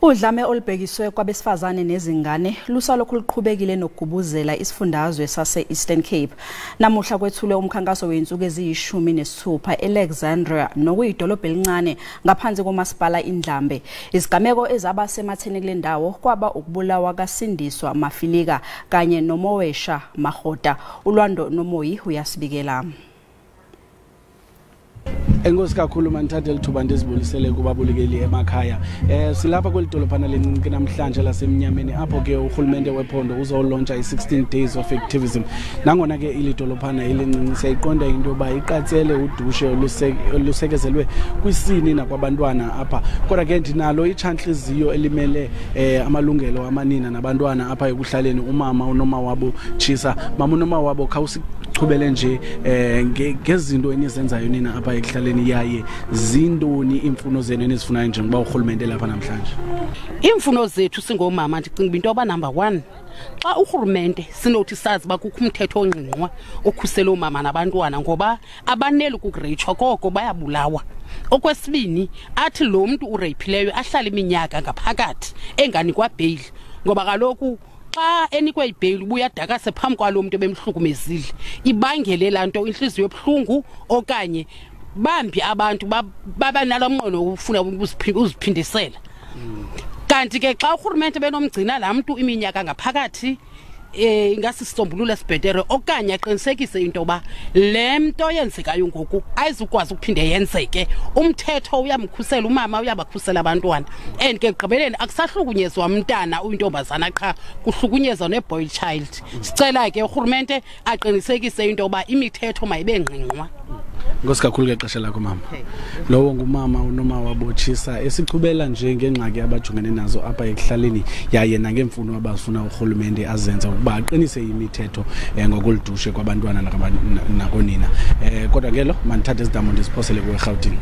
Udlame olubhekiswe kwabesifazane nezingane lusalokhu luqhubekile nokugubuzela isifundazwe sase-Eastern Cape. Namuhla kwethulwe umkhankaso wezinsuku eziyi-16 e-Alexandra nokuyidolobha elincane ngaphansi komasipala Indlambe. Izigameko ezaba sematheni kule ndawo kwaba ukubulawa kaSindiswa Mafilika kanye noMowesha Mahota. Ulwando Nomoyi uyasibikela. Enkosi kakhulu manithathe lithuba ndizibulisele kubabulikeli emakhaya. Silapha kweli dolophana lencinci namhlanje lasemnyameni apho ke urhulumente wephondo uzolontsha i-16 days of activism. Nangona ke ilidolophana elincinci siyayiqonda into yoba iqatsele udushe olusekezelwe kwisini nakwabantwana apha. Kodwa ke ndinalo itshantliziyo elimele amalungelo amanina nabantwana apha ekuhlaleni, umama uNomawabo Tshisa. Mama uNomawabo, khawusichubele nje ngezinto enizenzayo nina apha ekuhlaleni, yaye zintoni iimfuno zenu enizifunayo njengoba urhulumente lapha namhlanje? Iimfuno zethu singomama, ndicinga into yoba number 1, xa urhulumente sinothi sazi uba kukho umthetho ongqingqwa okhusela oomama nabantwana, ngoba abaneli kukureyitshwa koko bayabulawa. Okwesibini, athi lo mntu ureyiphileyo ahlale iminyaka ngaphakathi enganikwa bheyili, ngoba kaloku xa enikwe ibheyili ubuya adakase phambi kwalo mntu ebemhlukumezile, ibangele laa nto intliziyo ebuhlungu, okanye bambi abantu babanalo mnqweno wokufuna uziphindisela. Kanti ke xa urhulumente benomgcina laa mntu iminyaka ngaphakathi, ingasisisombululo esibhetere, okanye aqinisekise into yoba le nto yenzekayo ngoku ayizukwazi ukuphinde yenzeke. Umthetho uyamkhusela umama, uyabakhusela abantwana, and ke ekugqibeleni akusahlukunyezwa mntana uyintombazana qha, kuhlukunyezwa ne-boy child. Sicela ke urhulumente aqinisekise into yoba imithetho mayibe ngqingqwa. Enkosi kakhulu ke xesha lakho mama. Lowo ngumama uNomawabo Tshisa esichubela nje ngeengxaki abajongene nazo apha ekuhlaleni yaye nangeemfuno abazifuna urhulumente azenze ukuba aqinise imithetho ngokoludushe kwabantwana nakonina. Kodwa ke lo mandithathe izidamo ndiziphosele kuwe eRhawutini.